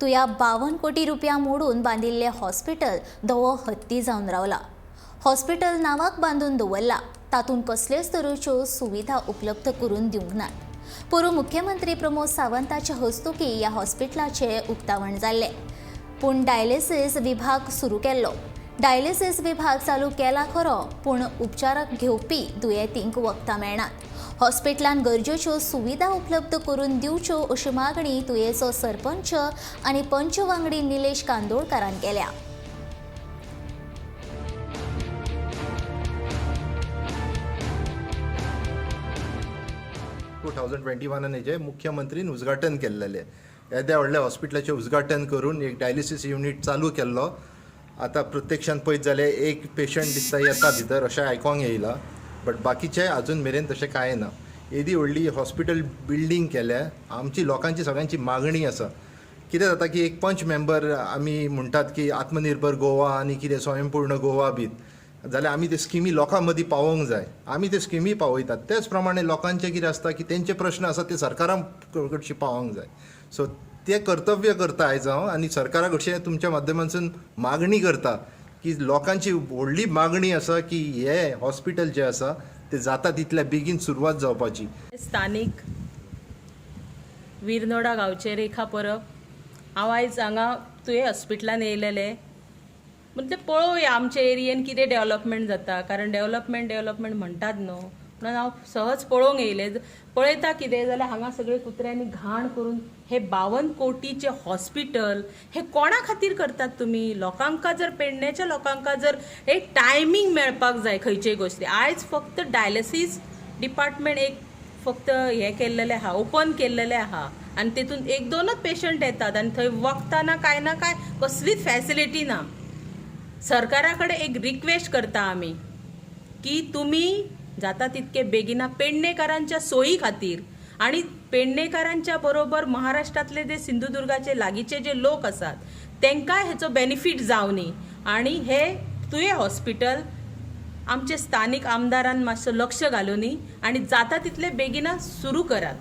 तुया 52 कोटी रुपया मोडून बांदिल्लें हॉस्पिटल धवो हत्ती जावन रावला. हॉस्पिटल नांवाक बांदून दवरला, तातूंत कसलेच तरेच्यो सुविधा उपलब्ध करून दिवंक नात. पोरूं मुख्यमंत्री प्रमोद सावंताचे हस्तुकीं ह्या हॉस्पिटलाचें उक्तावण जाल्लें, पूण डायलिसीस विभाग सुरू केल्लो. डायलिसीस विभाग चालू केला खरो, पूण उपचार घेवपी दुयेंतींक वखदां मेळनात. हॉस्पिटलान गरजेच्यो सुविधा उपलब्ध करून दिवच्यो अशी मागणी तुयेचो सरपंच आनी पंच वांगडी निलेश कांदोळकारान केल्या. 2021 हेजें मुख्यमंत्रीन उद्घाटन केल्लेलें. येद्या व्हडल्या हॉस्पिटलाचें उद्घाटन करून एक डायलिसीस युनीट चालू केल्लो. आतां प्रत्यक्षान पळयत जाल्यार एक पेशंट दिसता येता भितर अशें आयकोंक येयलां, बट बाकीचें आजून मेरेन तशें कांय ना. येदी व्हडली हॉस्पिटल बिल्डींग केल्या, आमची लोकांची सगळ्यांची मागणी आसा. कितें जाता की एक पंच मेंबर आमी म्हणटात की आत्मनिर्भर गोवा आनी कितें स्वयंपूर्ण गोवा बीन जाल्यार आमी त्यो स्किमी लोकां मदीं पावोवंक जाय. आमी त्यो स्किमी पावयतात, तेच प्रमाणे लोकांचें कितें आसता की तेंचे प्रश्न आसा ते सरकारा कडशी पावोवंक जाय. सो तें कर्तव्य करता आयज हांव आनी सरकारा कडचे तुमच्या माध्यमांतसून मागणी करता की लोकांची व्हडली मागणी आसा की हें हॉस्पिटल जें आसा तें जाता तितल्या बेगीन सुरवात जावपाची. स्थानीक विरनोडा गांवचे रेखा परब. हांव आयज हांगा तुये हॉस्पिटलान येयलेलें म्हणजे पळोवया आमच्या एरियेन कितें डेवलपमेंट जाता, कारण डेवलपमेंट डेवलपमेंट म्हणटात न्हू, म्हणून हांव सहज पळोवंक येयलें. पळयता कितें जाल्यार हांगा सगळे कुत्र्यांनी घाण करून हे 52 कोटीचें हॉस्पिटल हे कोणा खातीर करतात तुमी? लोकांक जर पेडण्याच्या लोकांक जर एक टायमींग मेळपाक जाय खंयचेय गोश्टी. आयज फक्त डायलिसीस डिपार्टमेंट एक फक्त हें केल्लेलें आहा, ओपन केल्लेलें आहा आनी तेतून एक दोनच पेशंट येतात आनी थंय वखदां ना कांय ना, कांय कसलीच फॅसिलिटी ना. सरकारा कडेन एक रिक्वेस्ट करता आमी की तुमी जाता तितके बेगिना पेडणेकारांच्या सोयी खातीर आनी पेडणेकारांच्या बरोबर महाराष्ट्रांतले जे सिंधुदुर्गाचे लागींचे जे लोक आसात तांकांय हेचो बेनिफीट जावनी आनी हे तुये हॉस्पिटल आमचे स्थानीक आमदारान मातसो लक्ष घालुनी आनी जाता तितले बेगिना सुरू करात.